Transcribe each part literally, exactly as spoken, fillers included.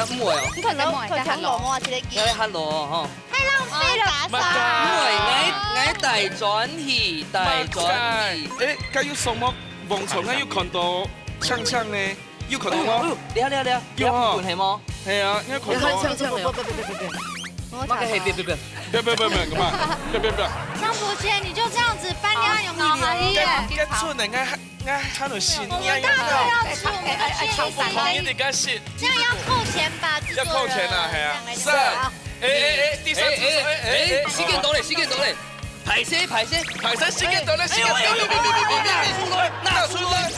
毋會哦。你看老，看像老母啊，一个字。要hello哦，吼。太浪費了吧！毋會，𠊎，𠊎大轉去，大轉去。哎，該有什麼？黃蟲，𠊎有看到像像呢，有看到嗎？哎呦，哎呦，了了了，有哦。有看到嗎？係啊，你有看到嗎？你看像像的哦。不不不不不不，那個，嘿，別別別。別別別別，幹嘛？別別別。張博賢，你就這樣子搬掉，有沒有好意耶？該，該村的，該 𠊎還有心，我們大家都要吃，我們都先一起來。你得該心。這樣要扣錢吧，製作人。要扣錢啊，係啊。這樣來，三，哎哎哎，第三次，哎哎哎，哎哎哎，時間到了，時間到了，歹勢歹勢，歹勢，時間到了，時間到了，哎呦哎呦哎呦哎呦哎呦，拿出來，拿出來。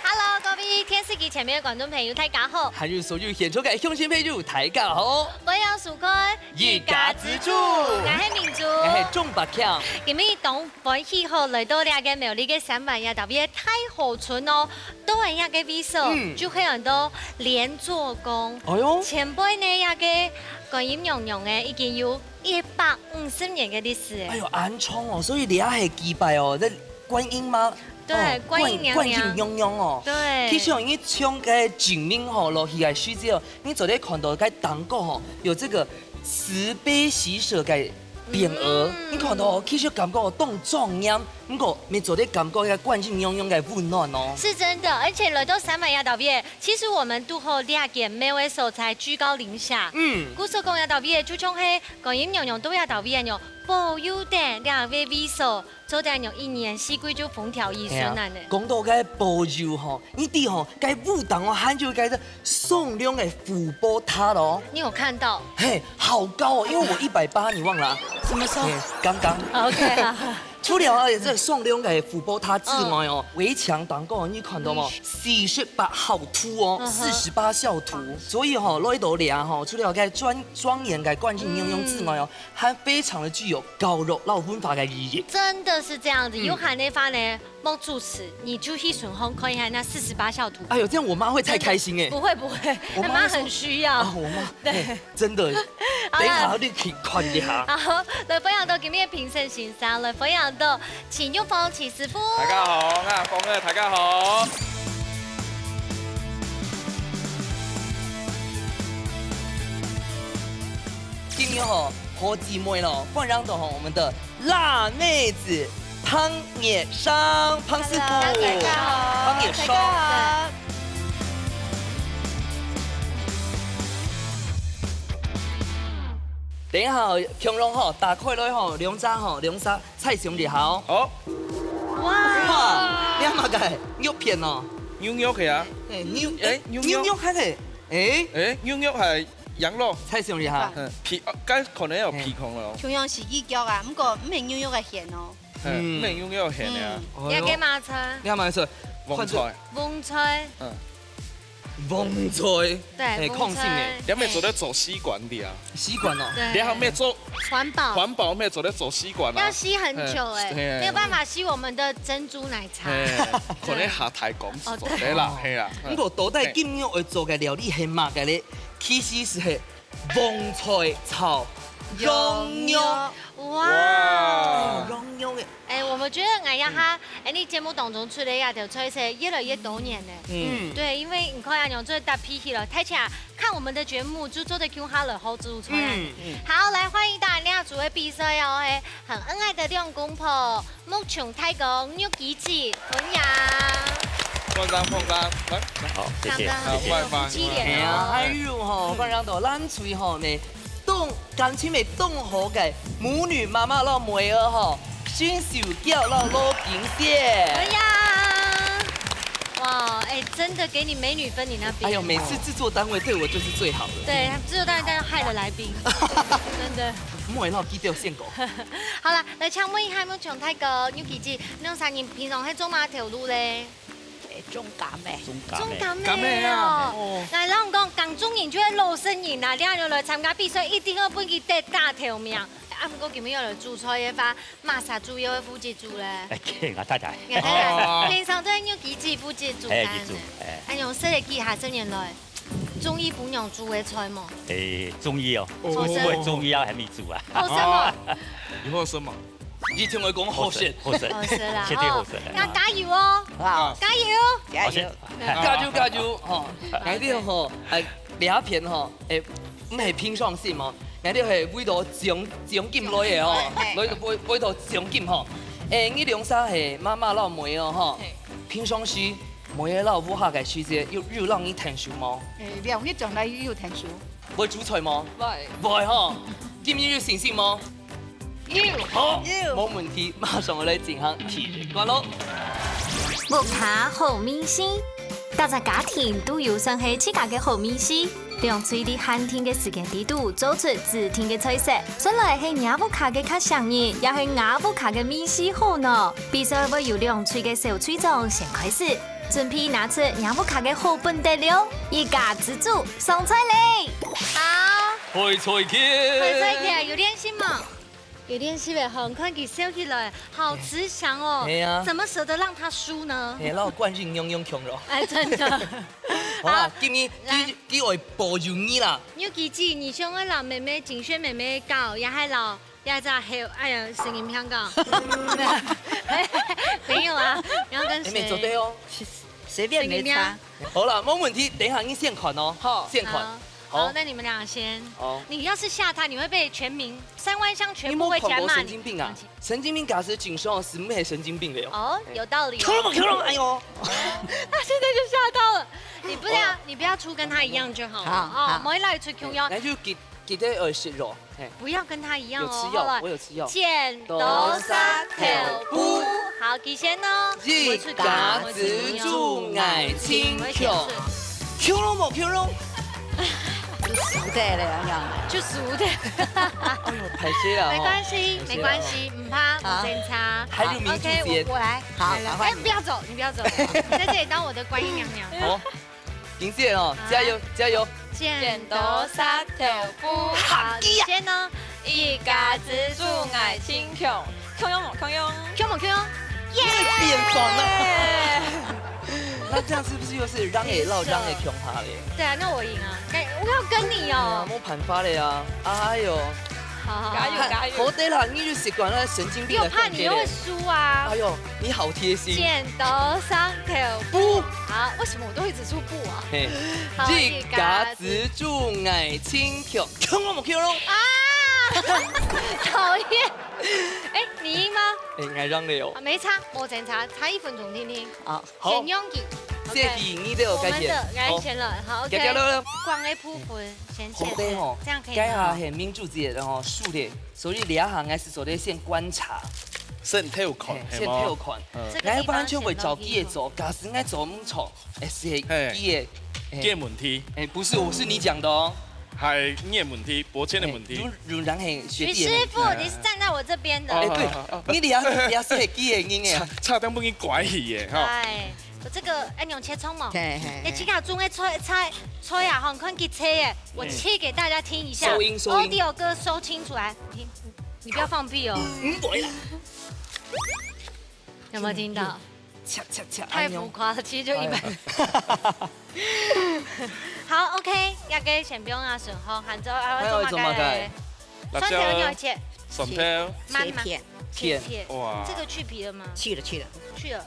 Hello，各位電視機前面的觀眾朋友，大家好。還有所有現場个鄉親朋友，大家好。歡迎收看一家之煮。𠊎係明珠。𠊎係鍾百強。今日當 歡喜吼，來到這个苗栗个三灣這搭位个大河村哦，到了這个位所，嗯。就係安到蓮座宮。哎喲。前背呢，這个觀音娘娘呢，已經有一百五十年个歷史了。哎喲，恁長哦，所以這係幾擺哦，這觀音嗎？對，哦，觀音娘娘。觀，觀音娘娘哦。對。其實哦，你從該正面吼落去个時節哦，你做得看到該頂高吼，有這个慈悲喜捨个 匾額，嗯。你看到哦，其實感覺當莊嚴，毋過乜做得感覺該觀音娘娘个溫暖哦。是真的，而且來到三灣這搭位，其實我們堵好這間廟个所在居高臨下。嗯。故所講這搭位就像係觀音娘娘到這搭位恁樣，保佑等這位位所，做得恁樣一年四季就風調雨順恁呢。係啊，講到該保佑吼，你知吼，該屋頂哦，還有該个 送龍个福寶塔咯。你有看到？嘿，好高哦，因為我一百八，你忘了啊？什麼時候？嘿，剛剛。OK，好。除了啊，這送龍个福寶塔之外哦，圍牆頂高你看到嗎？嗯。四十八孝圖哦，嗯哼。四十八孝圖。所以吼，來到這吼，除了該莊，莊嚴个觀音娘娘之外哦，嗯。還非常的具有教育摎文化个意義。真的是這樣子，嗯。有閒个話呢， 莫主持，你就去順便看一下那四十八孝圖。哎喲，這樣我媽會太開心欸。不會不會，我媽會說，他媽很需要。啊，我媽，對。哎，真的，好啦。等一下要去看一下。好，來歡迎到今日个評審先生，來歡迎到徐玉鳳徐師傅。大家好，𠊎阿鳳仔，大家好。今日吼，好姊妹咯，歡迎到吼，我們的 辣妹子潘月商，潘師傅。Hello，大家好。潘月商。大家好。等一下，共同吼，打開來吼，兩隻吼，兩隻猜想一下哦。好。哇。哇，你看麼个？肉片哦。牛肉个啊。哎，牛，哎，哎，牛肉。牛肉還係，哎。哎，牛肉還 羊肉。猜想一下。嗯，鼻，呃，該可能有鼻孔了哦。嘿。像樣是豬腳啊，毋過毋係牛肉个羶哦。嗯，嗯。毋係牛肉个羶啊。嗯，哎喲。這个麼菜？你看麼个菜？蕹菜。蕹菜。嗯。蕹菜。對，嘿，蕹菜。抗性欸。你還沒做得做吸管的啊？吸管哦。對。你還沒做環保。環保，沒有做得做吸管啊。要吸很久欸，嘿，嘿。沒有辦法吸我們的珍珠奶茶。嘿，可能下台講哦，對。對啦，嘿啦。嗯。毋過到底今日愛做个料理係麼个咧？ 其實係蕹菜炒羊肉。羊肉。哇。哇。哎，羊肉欸。哎，我們覺得𠊎這下，哎，你節目當中出个這條菜色越來越多元了。嗯。對，因為你看啊，羊肉搭配起來，大家看我們的節目就做得共下來好煮菜啊。嗯。好，來歡迎大家這組个比賽哦，嘿，很恩愛的兩公婆， 木匠大哥、玉琪姊，歡迎。掌聲，掌聲，來。好，謝謝，上陣，謝謝。好，拜拜。夫妻臉哦。哎呀，哎喲吼，看到咱兩組吼，呢，當感情个當好个母女媽媽摎妹仔吼，新手腳摎老金姐。歡迎。哇，哎，真的給你美女分你那邊。哎喲，每次製作單位對我就是最好的。對，製作單位都要害了來賓，真的。莫讓佢掉線狗。好了， 來，請問一下，木匠大哥、玉琪姊，你兩儕人平常係做麼个頭路咧？欸，種柑仔。種柑仔。種柑仔哦。柑仔啊。哦。𠊎摎你講，耕種人就係老實人啊，你愛來參加比賽，一定愛分佢得大頭名。啊，毋過今日愛來煮菜个話，麼儕主要會負責煮咧？欸，𠊎太太。你太太，哦。平常都係玉琪姊負責煮飯。欸，佢煮，欸。啊，用食个幾下十年來， 中意餔娘煮个菜無？欸，中意哦，哦。好食。毋會中意啊，還無煮啊。好食無？有好食無？一定會講好食。好食，好食，絕對好食。哦，要加油哦，好，加油，加油，加油，加油，吼，𠊎兜吼，哎，這片吼，哎，毋係平常心哦，𠊎兜係為著獎，獎金來个哦，來為，為著獎金吼。哎，你兩儕係媽媽摎妹仔哦，吼，平常時妹仔摎屋下个事情有，有摎你𢯭手無？哎，了，你從來有𢯭手。會煮菜無？會。會吼，今日有信心無？ 有。好，有。無問題，馬上來進行第一關囉。屋下好味緒，逐隻家庭都有算係自家个好味緒。兩隊在限定个時間裡肚做出指定个菜色，算來係若屋下个較唌人，也係吾屋下个味緒好呢？比賽會由兩隊个小隊長先開始，準備拿出若屋下个好本底料，一家之煮上菜咧！好。開菜去！開菜去，有練習無？ 有練習个吼，你看佢笑起來，好慈祥哦。係啊。怎麼捨得讓他輸呢？係，摎冠軍樣樣共樣。哎，真的。好啦，好，今日，來。今，今日愛保佑你啦。你有幾句，你想愛摎妹妹，景軒妹妹講，也還摎，也在還有，哎呀，聲音香港。沒有啊，你要跟誰？哎，沒做對哦。隨便沒差。聲音香港。好啦，無問題，等一下你先看哦。好。先看。好。 好，好。那你們倆先。好。你要是嚇他，你會被全民，三灣鄉全部會起來罵你。你莫看我神經病啊！神經病假使緊張，係毋係神經病了喲。哦，有道理哦。Q了，哎喲。他現在就嚇到了。你不要，好。你不要出跟他一樣就好了。好，哦，好。莫來出共樣。那就給，給他，呃，示弱。 嘿。不要跟他一樣哦。有吃藥，好了，我有吃藥。剪刀石頭布。好，起先哦。一家之煮，𠊎盡強。強咯無強咯？就輸忒了，恁樣。就輸忒。哎喲，歹勢啊，吼。沒關係，沒關係，毋怕，好。毋爭吵。還有民主節。OK，我，我來。好，來，好，換你。哎，不要走，你不要走，你在這裡當我的觀音娘娘。好。 林志遠哦，加油，加油！剪刀石頭布。好，你先呢？一家之煮，𠊎盡強，強無強？強無強？耶！你變反了。那這樣是不是又是讓你老讓你窮哈嘞？對啊，那我贏啊！哎，我要跟你哦。沒辦法了呀！哎喲，好好好，加油加油！好得啦，你就習慣了神經病的感覺嘞。又怕你又會輸啊！哎喲， 你好貼心。剪刀石頭布。好，為什麼我都一直出布啊？嘿，好，一家之煮，𠊎盡強，強咯無強咯？啊！討厭。哎，你贏嗎？哎，𠊎讓你哦。啊，沒差，無爭差，差一分鐘，聽聽。啊，好。先讓佢。謝謝你對我改變。我們的改選了，好，OK。加加了。光的部分先切掉，好的吼，這樣可以嗎？該下很民主節的吼，輸的，所以這下還是做得先觀察。 先偷看，嘿，係無？先偷看。嗯。這個地方，𠊎完全會照佢个做，假使𠊎做毋著，哎，係佢个，哎。佢个問題。哎，不是，我是你講的哦。係你个問題，伯謙个問題。哎，有，有人係學弟个問題。徐師傅，你是站在我這邊的。哎，對，哦，哦，哦。你這下，這下係佢个人哎。差，差點分佢拐去耶，哈。哎，我這個愛用切蔥嘛。嘿，嘿，嘿。哎，這個種个菜，菜，菜啊，吼，你看佢切耶，我切給大家聽一下。收音，收音。Audio歌收清楚來，你聽，你不要放屁哦。嗯，不會啦。 有沒有聽到？恰恰恰，太浮誇了，其實就一般。哎。好，OK，這個先放啊，順風，還有，還有做麼个？還有做麼个？辣椒。蒜頭你要切。蒜頭。慢慢。切片。切片。哇。這個去皮了嗎？去了，去了。去了。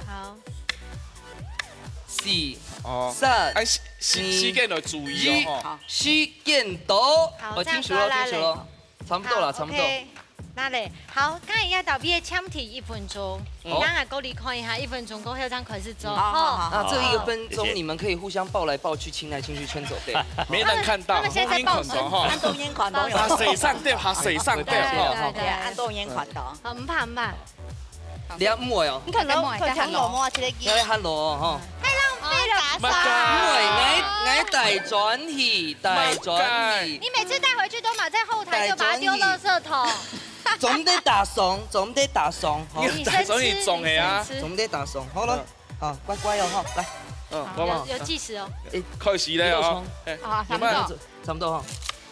好。四，哦。三，哎，時，時，二，時間要注意哦，一，吼。時間到。好，哦，這樣抓拉嘞。聽熟了，聽熟了。 差不多啦，好，差不多。OK，那嘞，好，剛才也到尾个前提一分鐘，嗯。等下過來看一下，一分鐘過後正開始做，嗯。好，好，好。吼。那這一個分鐘，謝謝。你們可以互相抱來抱去、親來親去、牽手背。沒人看到，他們現在在抱孫子。無人看到，吼。恁多人看到。啊，水上吊，哈，水上吊，對，吼。對，對，對。恁多人看到。好，毋怕，毋怕。 你毋會哦。你看到，你看到，你看到哦，吼。太浪費了吧。毋會，𠊎，𠊎帶轉去，帶轉去。你每次帶回去都嘛在後台就把它丟垃圾桶。總得打爽，總得打爽，吼。你帶轉去種个啊。總得打爽，好了，嗯。好，乖乖哦，吼，來。嗯，好，有，有計時哦。哎，開始了哦。哎，啊，差不多。有沒有？差不多哈。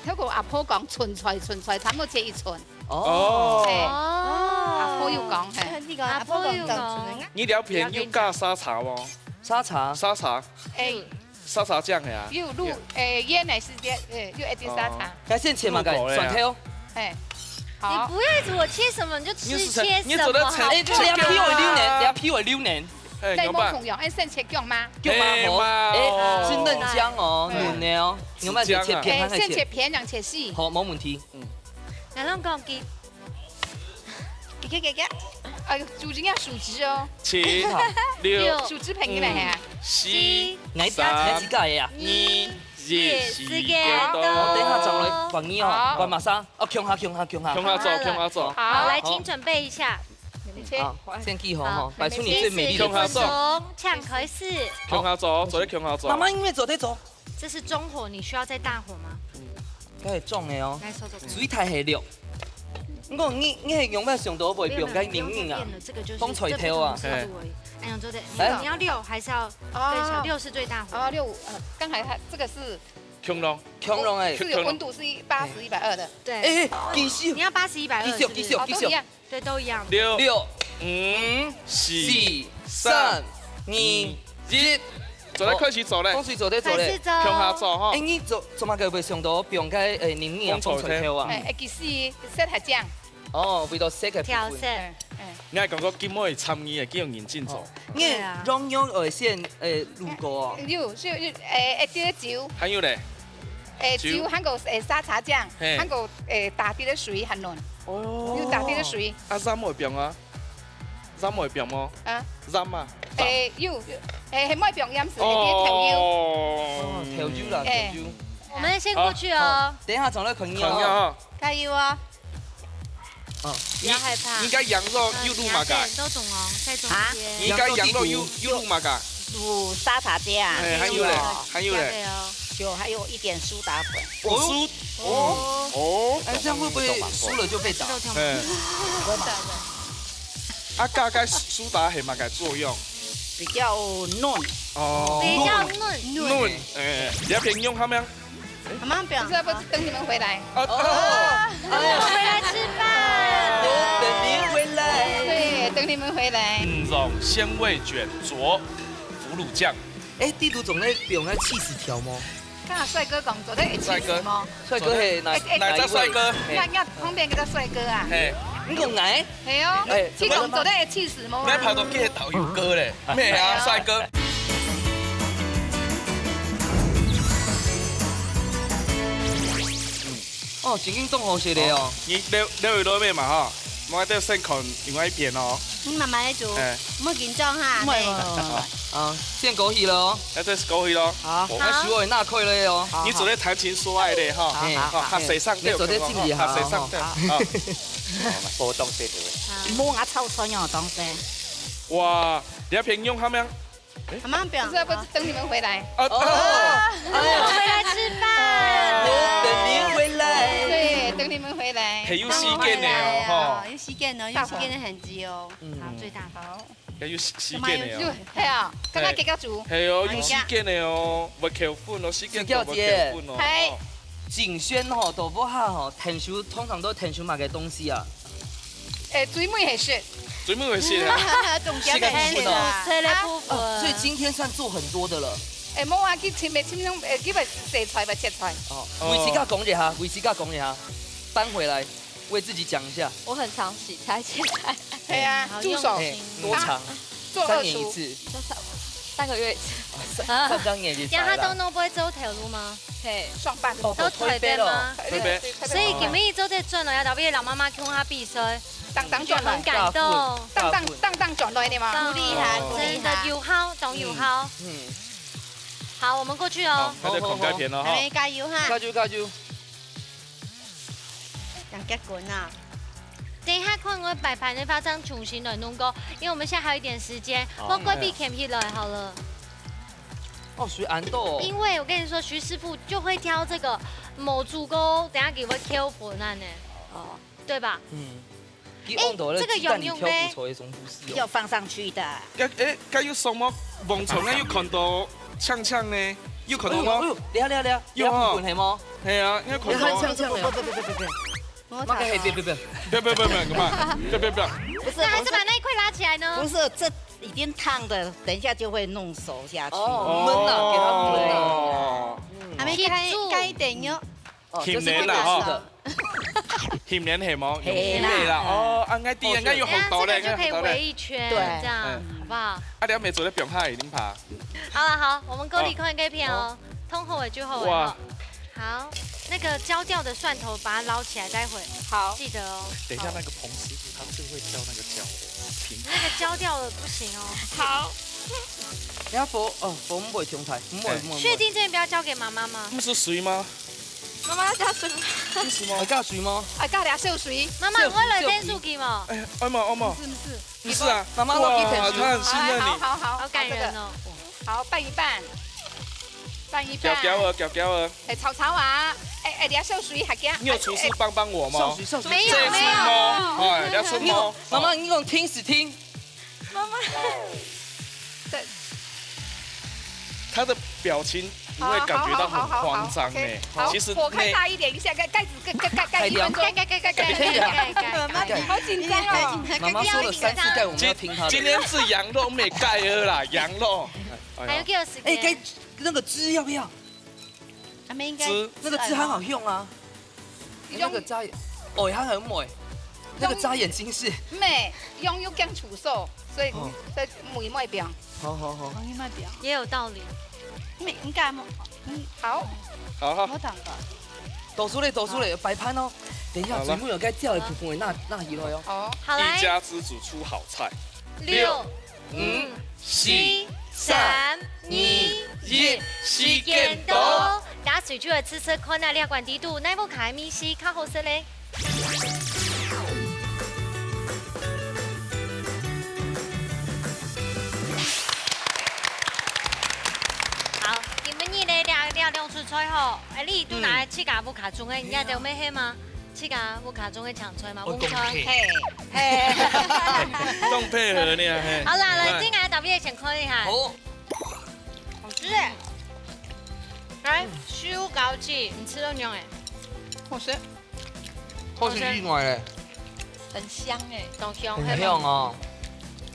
頭先阿婆講，賰菜，賰菜，差不多切一吋。 哦。嘿。哦。阿婆有講，嘿。阿婆有講。你這片有加沙茶無？沙茶。沙茶。哎。沙茶醬个啊。有滷，哎，醃个係醃，哎，有一滴沙茶。哦。該先切麼个？入口个啊。蒜頭。嘿。你不要一直我切什么你就吃切什么，你做得切，好不好？哎，這你皮會流呢，你皮會流呢。哎，你有辦法。帶毛孔有，哎，生切薑嗎？薑嗎？哎，無。嘛，哎，哦。是嫩薑哦，哎。嫩的哦。你有沒有切片？哎，看看切。生切片，這樣切絲。好，沒問題。嗯。然後講給，給，給，給，哎呦，煮人家手指哦。七、六、手指平起來呀。五、四、三、二、一，時間到。哦，等一下轉來換你哦，好。換麼儕？哦，共下，共下，共下。共下做，共下做。好，來，好。請準備一下。好，先記好哈，好，擺出你最美麗的姿勢。共下做。請開始。共下做，做得共下做。媽媽因為做得做。這是中火，你需要再大火嗎？該係中的哦。來，手，手，手。水太下了。毋過你，你係用麼想到會放該寧寧啊？沒有，沒有，不用再變了，這個就是，當菜頭啊。這不同速度而已。哎，用做得，哎。你要六還是要更小？哦。六是最大火。哦，六，呃，剛才它這個是共樣。共樣欸。是有溫度，是一，八十、一百二的。對。哎，其實，你要八十、一百二，繼續，是不是？繼續，繼續。哦，都一樣。 對，都一樣。六、六、五、四、三、二、一。做得開始做咧。哦，開始做咧，做咧。開始做。共下做吼。哎，你做，做麼个會想到放該，哎，寧寧啊，紅菜頭啊？哎，哎，其實色較靚。哦，為了色个部分。調色。哎，哎。你還講到今晡日參與个，幾有認真做。哦。你用用，呃，先，呃，滷過哦。有，是，有，哎，哎，這個酒。還有咧？ 誒，酒。酒，還過，誒，沙茶醬，嘿。還過，誒，打滴个水還嫩。哦。有打滴个水。啊，鹽會放啊？鹽會放無？啊？鹽啊，鹽。誒，有，有，誒，係無放鹽水，哦。係滴豆油。哦，豆油啦，誒。豆油。我們先過去哦。好，等一下轉來看你哦。看你哦。加油哦。哦，不要害怕。你，你該羊肉又滷麼个？嗯，你要這樣都懂哦，在中間。啊？你該羊肉又，又滷麼个？ 滷沙茶醬。哎，還有咧，還有咧。加油哦。就還有一點蘇打粉。哦，蘇，哦，哦。哎，這樣會不會輸了就被打？哎。啊，加該蘇打係麼个作用？比較嫩。哦。比較嫩。嫩，哎，你要邊用它們 阿媽表。不是，不是，等你們回來。啊，哦。啊。我們回來吃飯。我等你回來。對，等你們回來。五臟鮮味捲佐腐乳醬。哎，地圖總在用那cheese條嗎？剛才帥哥講昨天有cheese嗎？帥哥。帥哥係哪，哎，哎，哪一隻帥哥？哪一位？哎。那，那旁邊那個帥哥啊。嘿。你講哪？ 係哦，哎，你講昨天个cheese無啊？你還拍到佢个導遊哥咧，咩啊，帥哥？哦，正經當好食个哦。你留，留一落尾嘛哈，莫得先看另外一邊哦。你慢慢來煮，哎。莫緊張哈。莫，嘿。莫，莫，莫。啊，先過去了哦。那這是過去咯。好。那手會拿開了哦。好，你昨天談情說愛的哈。好，好，好。好，好，洗上掉，你昨天進去哈。好，洗上掉。好，好。 無當細條个。無啊，臭酸哦，當細。哇，你還平用他們？阿媽表。不是，不是，等你們回來。啊，哦。啊。哎呀。回來吃飯。我等你回來。對，等你們回來。係有時間个哦，吼。有時間哦，有時間个很久。嗯。好，最大。好。 要有時，時間个哦。有，係啊，剛剛結果煮。係哦，有時間个哦，會扣分哦，時間都會扣分哦。小姐。係。哦。景軒吼，到屋下吼，𢯭手，通常都𢯭手麼个東西啊？誒，最尾係食。最尾係食啊。重點係食啊。食个部分哦。啊。哦，所以今天算做很多的了。誒，無啊，去尋，尋，誒，去買洗菜，買切菜。哦，哦。為自家講一下，為自家講一下，搬回來。 為自己講一下。我很常洗菜、切菜。對啊，好，助手。用心。哎，多長？啊，做二廚。三年一次。就三，三個月一次。啊，三，三年一次啦。這下都攏毋會做頭路嗎？嘿。上班。都退班嗎？退班。對，退班。所以今晡日做得轉來，要特別摎媽媽共下比賽。當當轉來。很感動。當當，當當轉來的嗎？當，好厲害，好厲害。真的有效，當有效。嗯，嗯。好，我們過去哦。好，那就看該片了哈。好，好，好。來，加油哈。加油，加油。 講結棍啊。等一下看我擺盤个話，正重新來弄過，因為我們現在還有一點時間，哦。我過去撿起來好了。哦，水恁多哦。因為我跟你說，徐師傅就會挑這個無煮過，等下佢會扣分恁呢。哦。對吧？嗯。佢按到了雞蛋裡挑骨頭那種故事哦。要放上去的。該，誒，該有什麼？往常呢，有看到青青呢，有看到嗎？哎呦，哎呦，等下，等下，等下，有哦。你要骨粉係嗎？係啊，你要看到啊。你看青青的哦。不，不，不，不，不，不。 我那個，嘿，別，別，別。不要，不要，不要，不要，幹嘛？不要，不要，不要。不是，那還是把那一塊拉起來呢？不是，這已經燙的，等一下就會弄熟下去。哦，燜啊，給它燜啊。哦。還沒開，開一點喲。哦，這是不能吃的。挺難啦，哈。係毋係無？係啦。係啦。哦，啊，𠊎知，𠊎有學到咧，這樣就可以圍一圈，𠊎有學到咧。對。這樣，嗯。好不好？啊，你還沒做得放下，一定怕。好了，好，我們隔離看該片哦，好。通後尾就後尾哦。哇。好，那個焦掉的蒜頭，把它撈起來，待會。好。記得哦。等一下，好。那個彭師傅他最會挑那個焦的，平。那個焦掉的不行哦。好。你看火，哦，火毋會傷大，毋會，對。毋會，毋會。確定這邊不要交給媽媽嗎？不是水嗎？ 媽媽要加水嗎？為什麼？愛加水嗎？啊，加點少水。媽媽，少水，我來添水佢無？哎，愛嗎？愛嗎？不是，不是。不是啊。媽媽，我給添水。哇，他很信任你。好，好，好，好。好感人哦。好，這個。好，拌一拌，拌一拌。攪攪啊，攪攪啊。哎，炒炒啊，哎，哎，你要少水，還加。你有廚師幫幫我嗎？少水，少水。沒有，這是嗎？沒有。哎，你要出嗎？你有，媽媽，你講聽是聽。媽媽。對。他的表情 你會感覺到很慌張呢。好，好，好，好，OK。好，其實那火開大一點，一下，蓋，蓋子，蓋，蓋，蓋，蓋一分鐘。蓋，蓋，蓋，蓋，蓋，蓋，蓋，蓋。好緊張哦。媽媽說了三四蓋，我們要聽她的。今，今天是羊肉，沒蓋了啦，羊肉。還有幾多時間？哎，該，那個汁要不要？還沒，應該汁。那個汁很好用啊。 那個眨眼，哦，它很美。那個眨眼睛是，毋係，用油煎煮熟，所以，哦。所以毋會變。好，好，好。毋會變。也有道理。毋係，應該無，嗯，好。好，好。無同个。倒出來，倒出來，擺盤哦。等一下，好了。最尾有該掉的部分，那，那一落喲。好。好，來。一家之煮出好菜。六、六、五、五、四、四、三、三、二、二、一，一，時間到。時間到。 大家隨手來試試看啊，這款底肚哪屋下个味緒較好食咧？好，今晡日呢，這，這兩出菜吼，哎，你都拿自家屋下種个，嗯。你還有咩係嗎？自家屋下種个青菜嗎？我講，蕹菜。嘿。嘿。當配合呢，嘿。好啦，來，哎。這個特別先看一下。好。 好吃欸。來，燒餃子，你吃到仰欸？好吃。好吃以外咧。很香欸。當香，很香哦。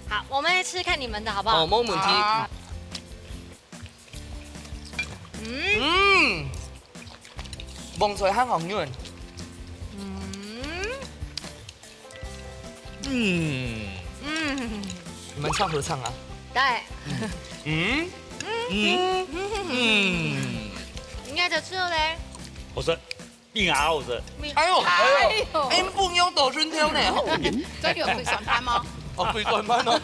好，我們來吃看你們的好不好？哦，沒問題。好。嗯。嗯。蕹菜還好軟。嗯。 嗯。嗯。你們唱合唱啊？對。嗯。嗯。嗯。嗯。應該就吃了嘞。好吃，比我好吃。哎呦，哎呦，哎呦。哎，不用倒春天呢。這裡有回轉盤嗎？哦，回轉盤哦。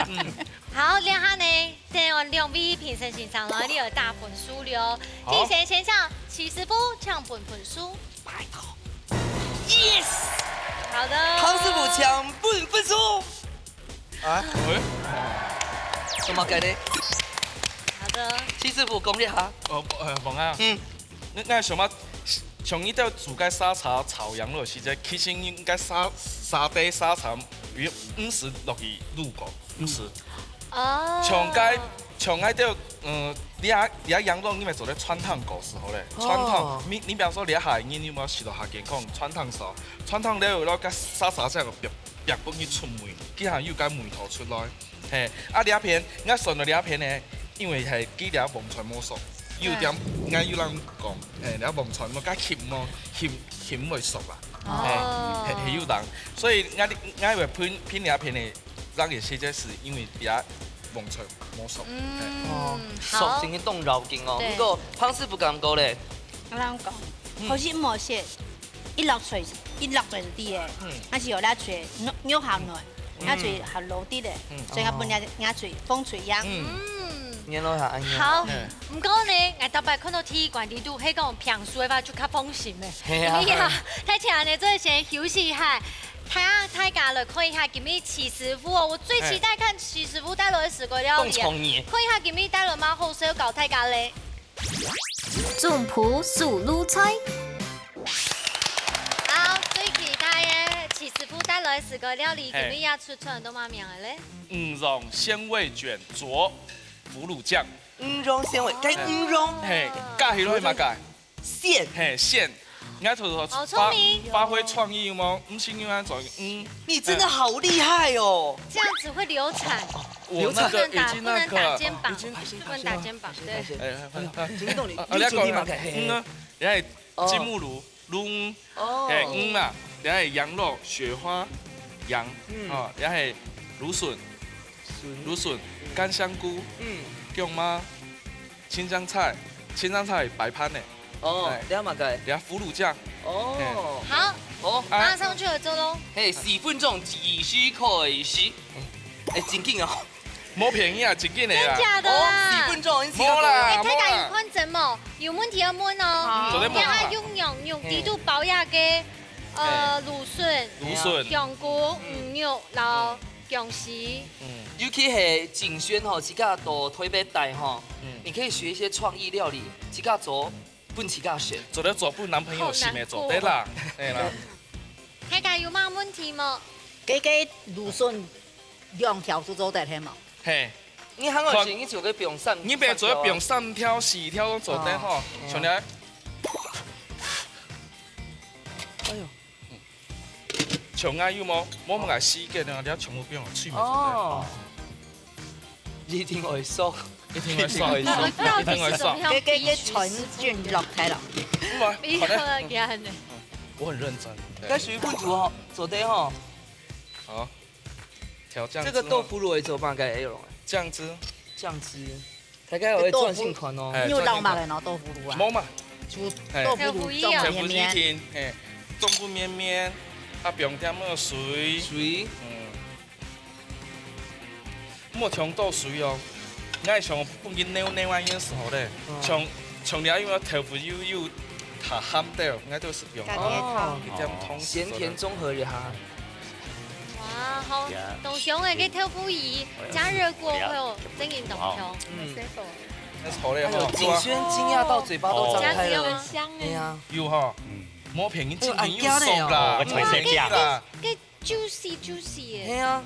嗯。好，這下呢， 等下兩位評審先生來，你有打分數了哦。好。首先先請徐師傅請分分數。拜託。Yes。好的。湯師傅請分分數。啊？喂？怎麼改的？好的。徐師傅講一下。哦，呃，王啊。嗯。 𠊎，𠊎想嘛，像你兜煮个沙茶炒羊肉時節，其實應該沙，沙茶、沙茶有毋係落去滷過，毋係。哦。像該，像該兜，嗯，你啊，你啊羊肉你愛做得汆燙過時候咧，哦。汆燙，你，你比方說你啊下人有無食到較健康，汆燙燒，汆燙了，然後該沙茶先煏，煏分佢出味，佢還有該味道出來。 嘿，啊，這片，𠊎選到這片呢，因為係佢這蕹菜無熟，有點，嗯。𠊎有人講，嘿，這蕹菜無，該烰無，烰，烰會熟啦。哦。嘿，係，係有人，所以𠊎，𠊎會偏，偏這片呢，讓佢實在係因為這蕹菜無熟。嗯，嘿。哦，好。熟真个當要緊哦。對。毋過，湯師傅感覺咧？我同你講，嗯。好食無食， 一落水，一落水就知个，嗯。但是有落水，肉，肉較軟，嗯。落水較老啲个，嗯。所以佢本來若水，風水樣。嗯。嗯。原來係恁樣。好，嗯。毋過呢，𠊎逐擺看到第一關裡肚，係講平手个話就較放心个。係啊。因為啊，太強呢，最先休息一下，大，大家來看一下今日徐師傅哦，我最期待看徐師傅帶來个水果料理啊。嘿。當創意。看一下今日帶來麼好食，教大家咧。 總鋪手路菜。好，最期待个徐師傅帶來个水果料理，嘿。今日愛出菜到麼名个咧？魚蓉鮮味捲佐腐乳醬。魚蓉鮮味，該魚蓉。嘿，加起來嘛加。鮮。嘿，鮮。你看，偷偷發，好聰明。發揮創意有無？毋係你愛做，嗯。你真的好厲害哦。這樣子會流產。 我那個已經那個，不能打，不能打肩膀，已經，不能打肩膀，對。哎，哎，哎，哎。真的，你，啊，你要講，你有準備嗎？嘿，嘿。嗯啊，然後金木乳，哦。蕗，哦。嘿，黃嘛，這係羊肉、雪花、羊，嗯。哦，這係蘆筍，筍。蘆筍、乾香菇，嗯。薑嫲、青江菜，青江菜白飯呢。哦，哎。這麼个。這腐乳醬。哦。嘿。好，好。啊。馬上就要做咯。嘿，四分鐘計時開始。哎，真緊哦。 無便宜啊，真緊个啦。真假的啦？哦，四分鐘，你試過無啦，哎，大家有看真無？有問題要問哦。好。做得問啊。你還用用用，嘿。底肚包一個，呃，嘿。蘆筍、蘆筍。香菇、嗯。魚肉，然後薑絲。嗯。尤其係景軒吼，自家到台北戴吼，嗯。你可以學一些創意料理，自家做，分自家食。做得做分男朋友食咩做得啦，好難過。對啦。大家有麼問題無？該个蘆筍 兩條就做得，係無？嘿。你還好看，你就可以放三，你別做得放三條、四條都做得吼。哦。像你，哎喲。像𠊎有無？無麼个時間啊，你全部放落去嘛，哦。一定會熟。一定會熟，一定會熟。該，該，該全卷落開了。哇，你好了，可能，給他呢。我很認真。對。該水分煮好，做得吼。好。 調醬汁嘛。這個豆腐乳會做麼个用啊？醬汁。醬汁。大家有會轉性款哦。哎，你有摎麼个呢？豆腐乳啊？無嘛。就哎。豆腐乳，豆腐乳啊。豆腐乳一定，哎，中不綿綿，啊，放點仔水。水。嗯。莫忒多水哦。𠊎想分佢黏黏啊，因為時候咧，嗯。像，像你愛用豆腐乳，有，有它鹹掉，應該都是用。哦。一點通鹹甜綜合一下。 哇，好，呀。當香誒，該豆腐乳加熱過後，真个當香。嗯。那好嘞，哎呦，哈。景軒驚訝到嘴巴都張開了。哦。加熱哦。很香誒。對呀。有哈。嗯。無便宜，哎呦，今年又熟啦，很香呢哦。無便宜啦。該，該juicy juicy誒。對呀。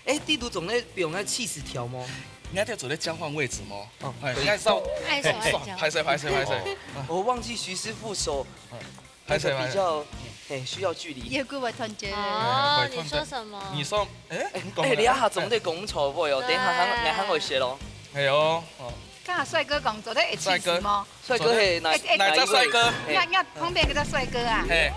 哎，底肚總得用該cheese條嗎？你還在做得交換位置嗎？哦，哎，對。應該是要，哎，手愛交。哎，手，拍手，拍手，拍手。哦。我忘記徐師傅手 嗯，還是比較，拍手，拍手。嘿，需要距離。也跟我團結。哦，哎，你說什麼？你說，哎，哎，你講了。哎，你啊，總得講錯話哦，等一下喊，對。來喊我學咯。哎喲，哦。剛才帥哥講，做得會氣死嗎？帥哥。帥哥係哪，哎，哎，哪一隻帥哥？哪一位？哎。那，那旁邊那個帥哥啊。哎。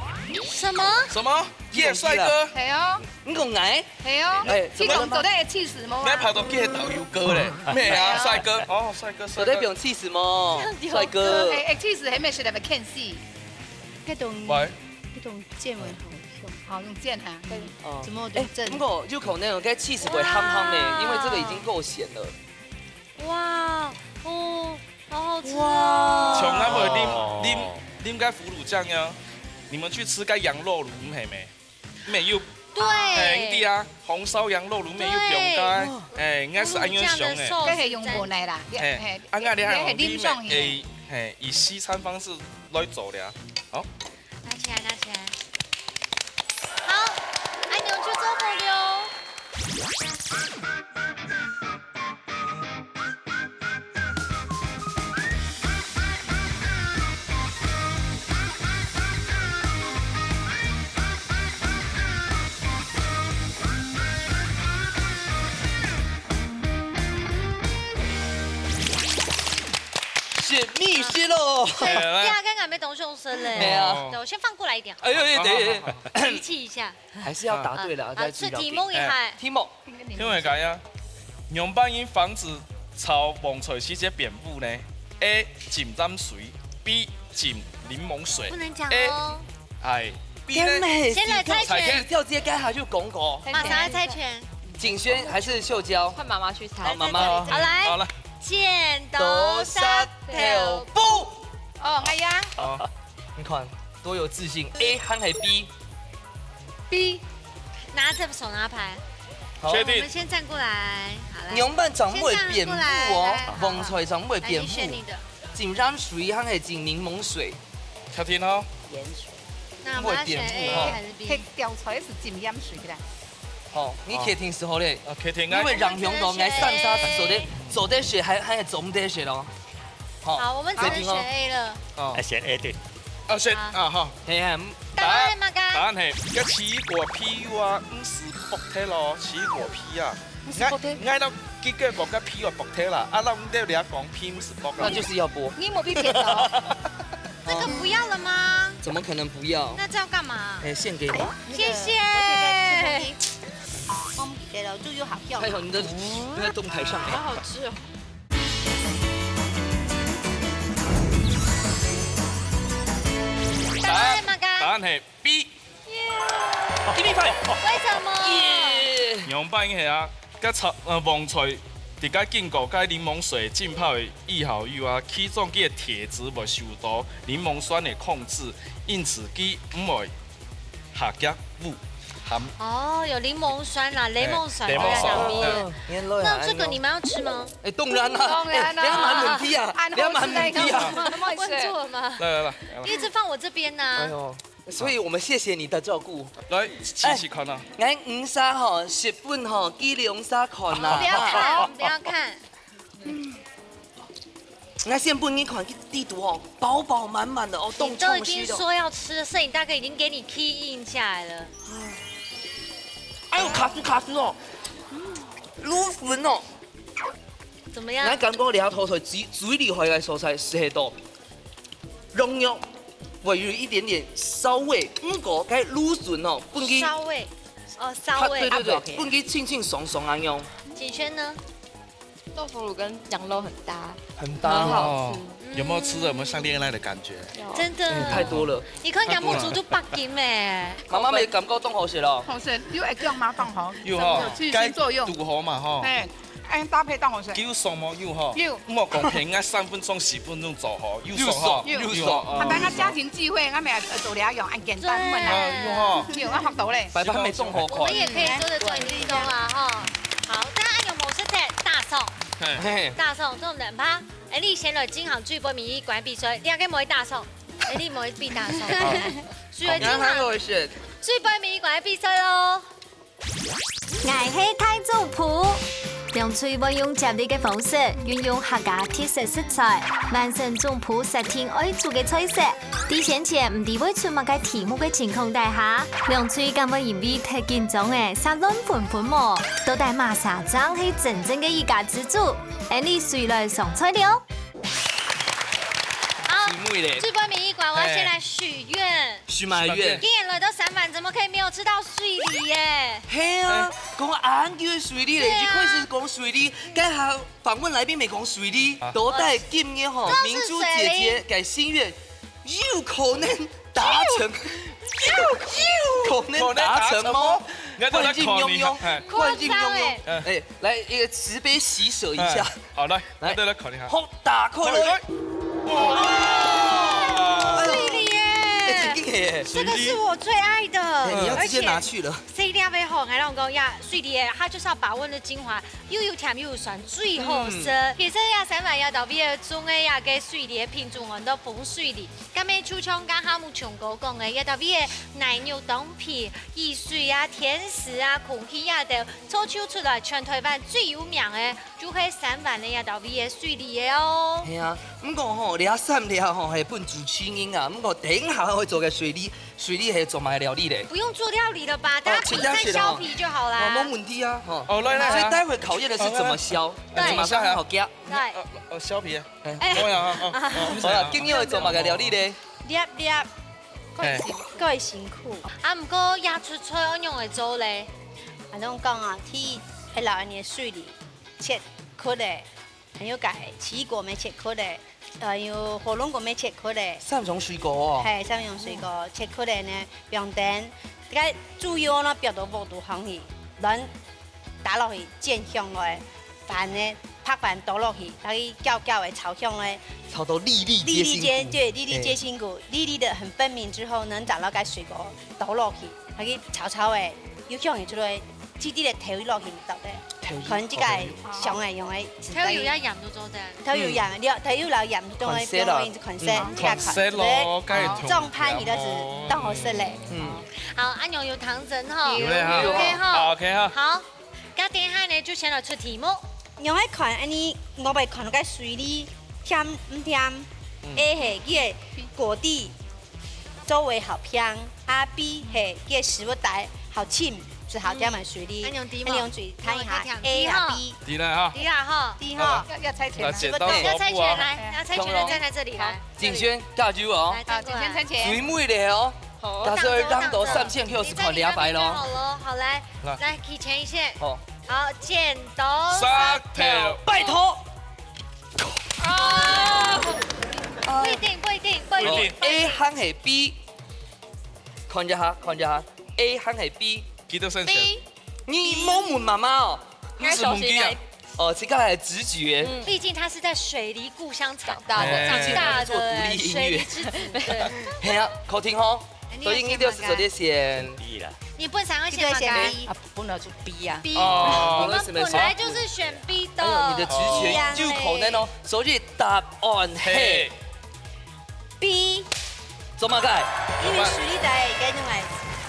什麼？什麼？耶，帥哥。係哦。你講𠊎？ 係哦，哎，你講做得會氣死無啊？你還跑到去導遊哥咧？嗯。咩啊，帥哥。哦，帥哥，帥哥。做得毋用氣死無？帥哥。哎，哎，氣死還沒學來，沒看戲。該種，喂。該種見聞好像，好，用見哈，該種，哦。怎麼用正？哎，不過有可能該氣死會鹹鹹呢，哇。因為這個已經夠鹹了。哇，哦，好好吃哦。哇。從來沒有啉，哦。啉，啉該腐乳醬呀。你們去吃該羊肉爐，毋係咩？ 沒有。對。哎，你知啊，紅燒羊肉爐沒有放該，對。哎，應該係恁樣想誒。這係用無奈啦，嘿，嘿，啊，𠊎這下這係臨床型的。哎，嘿，以西餐方式來做了。好。拿起來，拿起來。好，恁樣就做好了。 食美食咯。哎，哎，哎。對啊，剛剛沒懂凶神嘞。對啊。對，我先放過來一點。哎呦，哎，等一下。好，好，好，好。提氣一下。還是要答對了，啊，啊，再去繞題目一下。哎，題目。 聽我講呀，仰般形防止炒黃菜時節變烏呢？A，浸鹽水，B，浸檸檬水，不能講哦。A，哎，B呢？先來猜拳。猜拳。直接該下就講過。馬上來猜拳。景軒還是秀嬌？換媽媽去猜。好，媽媽。好，來。好了。剪刀石頭布。哦，哎呀。好，你看，多有自信。A還係B？ B，拿著手拿牌。好。確定。我們先站過來，好，來。仰般正毋會變烏哦，先站過來，來，好，好。黃菜正毋會變烏。來，你選你的。浸鹽水還係浸檸檬水？確定哦。鹽水。那我們要選A還是B？毋會變烏哦。係，吊菜係浸鹽水个啦。好，你確定係好咧？啊，確定啊。因為讓香港來三沙做得，做得食，還，還係做毋得食咯。好，好，我們只能選A了。決定哦。哦。哎，選A對。啊，選，好。啊，好。係啊，嗯。答案係麼个？答案係，該奇異果皮啊，毋係剝忒咯，奇異果皮啊。毋係剝忒？𠊎，𠊎摎佢个剝个皮啊剝忒啦，啊，摎你兜這講皮毋係剝啦。那就是要剝。你莫被騙到。這個不要了嗎？怎么可能不要？那这要干嘛？哎，献给你。谢谢。我们给了，就有好笑。还有你的，你在动台上哎。好好吃哦。答案嘛，答案係 B。 为什么？仰般个係啊？該茶呃黃菜，佇該經過該檸檬水浸泡个以後有啊，其中佢个鐵質會受到檸檬酸个控制，因此佢毋會下腳烏鹹。哦，有檸檬酸啦，檸檬酸哎在那边。哦，原來啊那这个你们要吃吗？哎，当然啦，当然啦哎不要蛮问题啊，按不要蛮问题啊。好吃那个问错了吗？來來來來哎一直放我这边呢。呦，所以我们谢谢你的照顾。來，試試看啊。哎，五沙吼，十分吼，给两沙看啦。不要看，不要看。那先不你看，地图哦，饱饱满满的哦，你都已经说要吃了，摄影大哥已经给你 key in 下来了。哎呦，卡斯卡斯哦，芦笋哦，怎么样来？感觉两头水嘴嘴里回来所在是黑豆，溶肉，会有一点点烧味，不过该芦笋哦，本身烧味，哦，烧味。它对对对它不好，本身清清爽爽啊用，景轩呢？豆腐乳跟羊肉很搭，很搭很好哦。吃。有没有吃的有没有像恋爱的感觉？真的哎，太多了。你看杨木竹都八斤哎，妈妈没感觉当好食咯。好食，你會講嘛當好，有吼，有去新作用。堵好嘛吼。哎，哎，搭配當好食。有爽無？有吼。有莫講平啊，三分鐘、十分鐘做好，有爽吼。有有吼。啊，大家家庭聚會，我們也做了用，很簡單，問啊，啊，有吼。有啊，學到嘞。白白没动好看我们。也可以做得做运动啊哈。好，大家有冇食个大蒜？嘿。嘿，大蒜做毋得毋怕。哎，你先來進行最尾一關比賽，你還可以冇大蒜，哎，你冇比大蒜。所以進然后还行有一些最尾一關比賽咯。 𠊎係大總舖。涼水會用接力个方式，運用客家特色食材，完成總舖設定愛煮个菜色。在先前毋知會出麼个題目个情況底下，涼水敢會因為忒緊張而煞亂紛紛無？到底麼儕正係真正个一家之煮？𫣆俚隨來上菜了。好，题目嘞，最尾一關，我要先來許願。许满愿。今年來到三灣，怎麼可以沒有吃到水梨耶？嘿啊，講恁久个水梨嘞，對啊一開始講水梨，該下訪問來賓沒講水梨啊，到底今年吼，都是明珠姐姐个心願有可能達成，有可能達成嗎？可能達成嗎？看任用用，哎看任用用誇張欸，哎，來一個慈悲喜捨一下哎，好，來，來來，來，考慮下。好，打開來。哇！水梨耶！哎，真的耶！這個是我最愛的，哎，你要直接拿而且去了。這一粒个吼，還讓我講呀，水梨耶，它就是要把握那精華，又有甜又有酸，最好食。其實呀，三灣這兜位个種个呀，个水梨个品種安到紅水梨，該咩就像剛剛木松哥講个，這兜位个奶油當皮，雨水啊、天時啊、空氣啊，都造就出來全台灣最有名个，就係三灣个這兜位个水梨个哦。係啊，毋過吼，這三粒吼係分主持人啊，毋過等一下會做个水梨，水梨係做麼个料理咧？不用做料理了吧？大家比賽削皮就好啦。哦，沒問題啊，吼。哦，來來來。所以待會考驗的是怎麼削，對怎麼削很好夾。對，呃，呃，削皮啊。哎等一下啊，啊，啊好了，今日會做麼个料理咧？粒粒，哎蓋辛苦。啊，毋過這出菜愛仰會做咧？啊，攏講啊，第一，愛摎恁个水梨切塊咧，還有該奇異果乜切塊咧，還有火龍果乜切塊咧，三種水果哦。係，三種水果切塊咧呢，放等，該豬油呢，煏到鑊肚香去，卵打落去煎香來，飯呢，白飯倒落去，大概攪攪仔炒香咧，炒到粒粒粒粒皆，皆辛苦。對，粒粒皆辛苦，粒粒的很分明之後呢，再摎該水果倒落去，大概炒炒仔，有香味出來，滴滴个豆油落去，倒咧，豆油可能這個香味用个，豆油要鹽都做得。豆油鹽，你豆油摎鹽都會款式啦用个款式，嗯這個款式。款式咯，該係同種番茄都係當好食咧。嗯，好，恁樣有糖霜吼。有咧哈。 OK 好吼。 ，OK 哈。好，該等下呢就先來出題目。用个款，恁呢我會看到該水梨甜毋甜？A係佢个果蒂周圍好香，啊B係佢个食物帶好深，係好，這樣蠻水利。嗯。恁樣知無？恁樣水，看一下，用來看一下。A啊，B。知了哈。知了哈。知哈。好了。要，要猜拳嗎？那剪刀石頭布啊。要猜拳，來，要猜拳的站在這裡來。景軒，加油哦。來，站過來。景軒猜拳。最尾了哦。好。假設讓到三線票係看兩百咯。你在裡面就好了。好，來，來。來，提前一線。好。好，剪刀石頭。拜託。哦。不一定，不一定，不一定。不一定。A還係B？看一下，看一下。A還係B？記得先選。B。你莫問媽媽哦。你係問佢啊？哦，這個係直覺。嗯。畢竟他是在水梨故鄉長大的，哎。長大的水梨之子。對。係啊，好聽哦。哎，你要選哪個？所以你就是做得選。B啦。你本身愛選哪個？這個選B。啊，本來就B啊。B。哦，你們本來就是選B的。哎呦，你的直覺有可能哦。所以答案係係。 B。做麼个？因為水梨仔該種个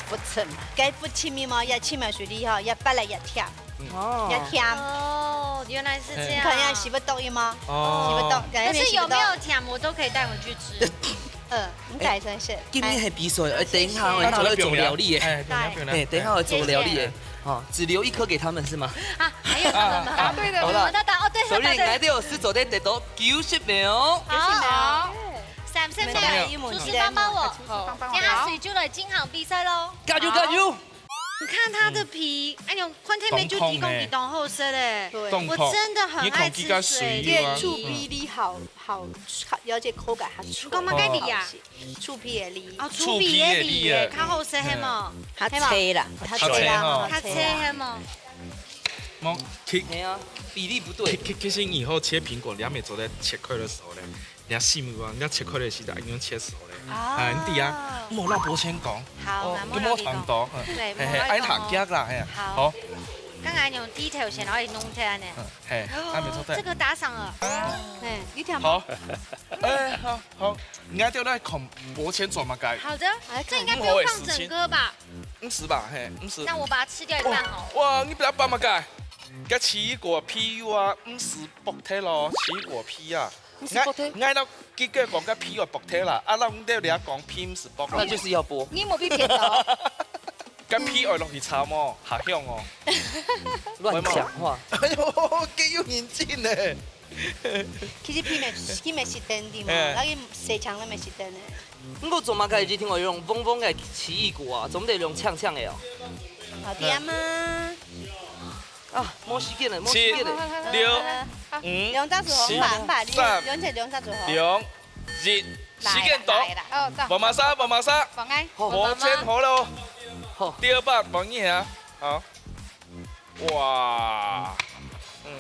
不深嘛，該不深的嘛，也深嘛水梨吼，也發來也甜，哦。也甜。哦，原來是這樣。你看一下，洗不動的嗎？哦。洗不動，可是有沒有甜，我都可以帶回去吃。嗯，你改成是。今天很比賽，哎，等一下，哎，那我要做料理耶。哎，對，對。哎，等一下我要做料理耶。謝謝。哦，只留一顆給他們是嗎？啊，還有他們嗎？答對的。好了。我們都答，哦，對，所以答對。𠊎兜係做得得到九十秒。好。九十秒。 三十秒，廚師幫幫我。好。這下水就來進行比賽咯。加油，加油！你看它的皮，哎呦，看起來就知講佢當好食咧。對。我真的很愛吃水梨。這樹皮梨好，好，而且口感還脆。你講麼个梨啊？樹皮的梨。哦，樹皮的梨耶，樹皮的梨耶。較好食係無？較脆啦。較脆啦，較脆係無？無，其，係啊，比例不對。其，其，其實以後切蘋果，你還沒做得切開的時候咧， 你要細妹啊，你要切開來時，就愛用切手咧。啊。哎，你知啊，莫摎伯謙講。好，哦，那莫摎佢講。就莫煩惱，嗯。對，嘿嘿，莫摎佢講哦。愛行腳啦，嘿。好。好。剛剛用低頭先，然後弄起來呢。嗯，嘿，哦，還沒做對。這個打賞了。嘿，你聽嗎？好。哎，好，好。你愛就來看伯謙做麼个。好的，這應該不用放整個吧？毋使吧，嘿，毋使。那我把它吃掉一半好了。哦，哇，你不要放麼个？該奇異果皮啊，毋使剝忒咯，奇異果皮啊。 毋使剝忒？𠊎，𠊎摎佢講該皮愛剝忒啦，啊，摎你兜這講皮毋使剝啦。那就是要剝。你無被騙到。該皮愛落去炒無？下香哦。亂講話。哎喲，幾有人情呢。其實皮乜，皮乜食得的嘛，哎。那個細腸个乜食得呢。毋過做麼个一定愛用黃黃个奇異果啊？做毋得用青青个哦？好甜嗎？ 啊，無時間了，無時間了。七、六、五、兩隻手好，四、五百，五百，三、兩隻，兩隻手好。兩、一，時間到。來啦，來啦。哦，到。慢慢殺，慢慢殺。放開。好。無錢好了哦。好。第二把，放一下。好。哇。嗯。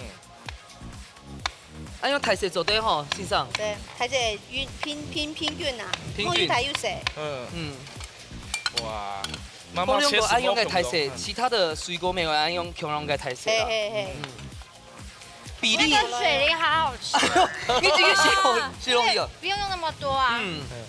哎喲，大細做得吼，先生。對，大細均，平，平，平均啊，平均。有大有細。嗯。嗯。哇，媽媽切絲無共樣。無兩個愛用个大細，嗯。其他的水果沒有愛用共樣个大細啦。嘿，嘿，嘿。嗯。比例。那個水梨好好吃。你這個形容，啊，形容一個。不用用那麼多啊。嗯。嗯。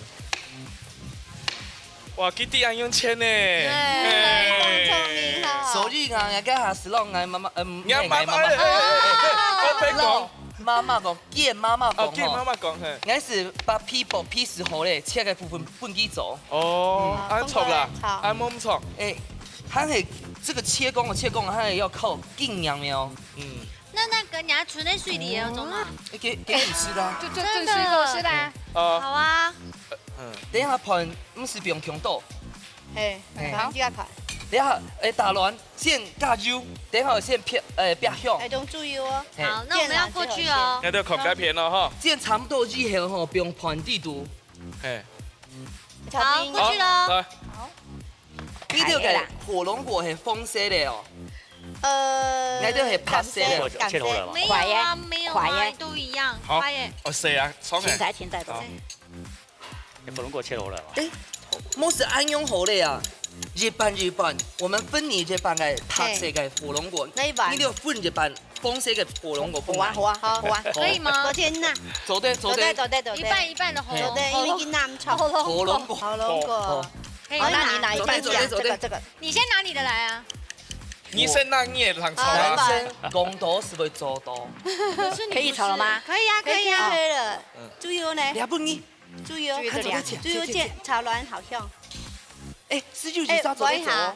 哇，佢知恁樣切呢。對，嘿。當聰明哈。所以啊，人家還係摎𠊎媽媽，嗯，你阿媽媽，𠊎媽媽，哎，哎，哎，我別講。摎媽媽講，見媽媽講吼。哦，見媽媽講，嘿。𠊎係把皮剝皮絲好咧，切个部分分佢做。哦，嗯。恁著啦，好，恁無毋著。哎，還係這個切工哦，切工還係要靠經驗的哦。嗯。那，那個你要存在水裡的那種嗎？哎，給，給你吃的啊。就，就，就水果吃的啊。真的？哦。好啊。嗯。等一下盤毋使放傷多。 嘿，嘿。好。等一下，哎，打亂，先加油，等下先煏，哎，煏香。哎，用豬油哦。嘿。好，那我們要過去哦。那就口感片了哈。這樣差不多以後吼，放盤底肚。嘿。好，過去了。好，來。好。你這個火龍果係紅色的哦。呃，𠊎這係白色的。紅色，紅色。沒有啊，快耶，沒有啊，快耶。都一樣，好。快耶。哦，係啊，重來。現在，現在，好。 火龍果切好了嘛。哎，毋係恁樣好咧啊！一半一半，我們分你一半个白色个火龍果，嘿。那一半。你就分一半紅色个火龍果分𠊎。好啊，好啊，好啊。好。可以嗎？昨天呐。做得，做得。做得，做得，做得。一半一半的火龍果。做得，因為佢難炒。火龍果。火龍果。火龍果。好。可以嗎？好，那你拿一半這樣，做得，做得，做得。這個，這個。你先拿你的來啊。你先拿你的，人炒啊。好，來吧。男生講多係會做多。可是你不是。可以炒了嗎？可以啊，可以啊。可以，可以了。嗯。豬油呢？你還不你？ 豬油，豬油這裡啊。豬油煎炒卵好香。哎，十九姐，哎，抓走，抓走哦。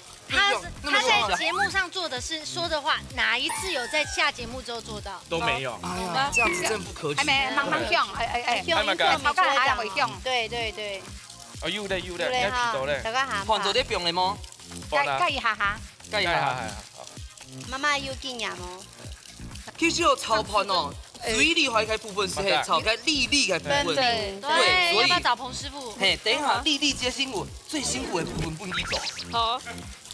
他是他在节目上做的事、说的话，哪一次有在下节目之后做到？都没有。哎呀，这样子真不可取。还没，慢慢想，哎哎哎，还没改。好，刚才还没想。对对对，哦，有嘞有嘞，有嘞哈，你看皮头嘞，大家喊吧。放做这放嘞吗？放啊，盖一下哈，盖一下。好。妈妈有经验哦。其实有炒盘哦，最厉害的部分是嘿，炒个粒粒的部分。对，对，所以要不要找彭师傅？嘿，等一下粒粒接辛苦，最辛苦的部分不你做。好。